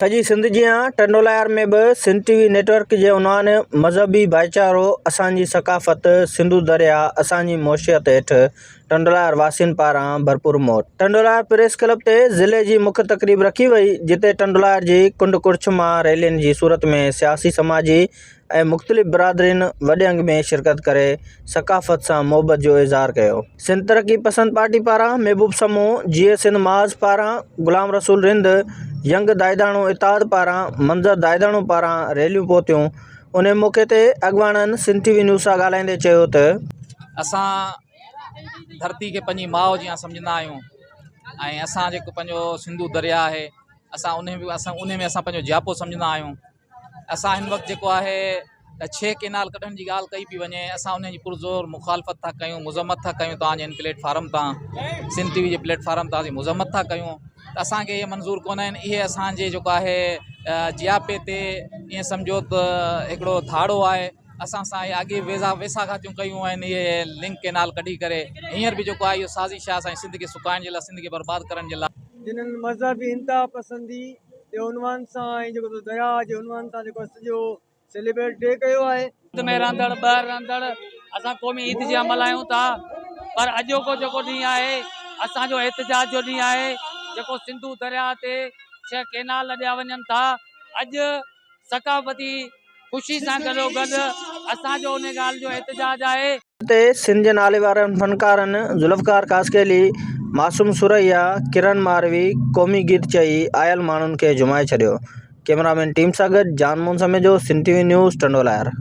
سڄي سنڌ جيان ٽنڊوالهيار ۾ به سنڌ ٽي وي نيٽ ورڪ جي عنوان مذهبي ڀائيچارو اسان جي ثقافت سنڌو درياء اسان جي معشيت هيٺ ٽنڊوالهيار واسين پاران ڀرپور موٽ ٽنڊوالهيار پريس ڪلب تي ضلعي جي مک تقريب رکي وئي جتي ٽنڊوالهيار جي ڪنڊ ڪڙڇ مان ريلين جي صورت ۾ سياسي سماجي ۽ مختلف برادرين وڏي انگ ۾ شرڪت ڪري ثقافت سان محبت جو اظهار ڪيو. سنڌ ترقي پسند پارٽي پاران محبوب سمون، جيئي سنڌ محاذ پاران غلام رسول رند، ينگ دائداڻو اتحاد پاران منظر دائداڻو پاران ريليون پهتيون. انهي موقعي تي اڳواڻن سنڌ ٽي وي نيوز سان ڳالهائيندي چيو ته. اسان ڌرتي کي پنهنجي ماء جيان سمجهندا آهيون ۽ اسان جيڪو پنهنجو سنڌو درياء آهي اسان انهي ۾ اسان پنهنجو جياپو سمجهندا آهيون. اسان هن وقت جيڪو آهي ته ڇهه ڪينال ڪڍڻ جي ڳالهه ڪئي پئي وڃي اسان ان جي پرزور مخالفت ٿا ڪيون مذمت ٿا ڪيون توهان جي هن پليٽ فارم تان سنڌ ٽي وي جي پليٽ فارم تان اسين مذمت ٿا ڪيون ته اسانکي اهي منظور ڪونه آهن اهي اسانجي جيڪو آهي جياپي تي ائين سمجهو ته هڪڙو ڌاڙو آهي اسان سان اهي اڳي ويزا ويساگهاتيون ڪيون آهن اهي لنڪ ڪينال ڪڍي ڪري هينئر به جيڪو آهي اهو سازش آهي اسانجي سنڌ کي سڪائڻ جي لاء سنڌ کي برباد ڪرڻ جي لاء. جنھن مذھبي انتها پسندي جي عنوان سان ۽ جيڪو درياء جي عنوان سان جيڪو سڄو سيليبريٽ ڊي ڪيو آهي. سنڌ ۾ رهندڙ ٻاهر رهندڙ اسان قومي عيد جيان ملهايون ٿا پر اڄوڪو جيڪو ڏينهن آهي اسان جو احتجاج جو ڏينهن آهي جيڪو سنڌو درياء تي ڇهه ڪينال لڏيا وڃن ٿا اڄ ثقافتي خوشي سان گڏوگڏ اسان جو ان ڳالهه جو احتجاج آهي. تي سنڌ جي ناليوارن فنڪارن ذوالفقار خاصخيلي، معصوم ثريا، ڪرن ماروي قومي گيت چئي آيل ماڻهن کي جهومائي ڇڏيو. ڪئميرامين ٽيم سان گڏ جان موهن سميجو، سنڌ ٽي وي نيوز، ٽنڊوالهيار.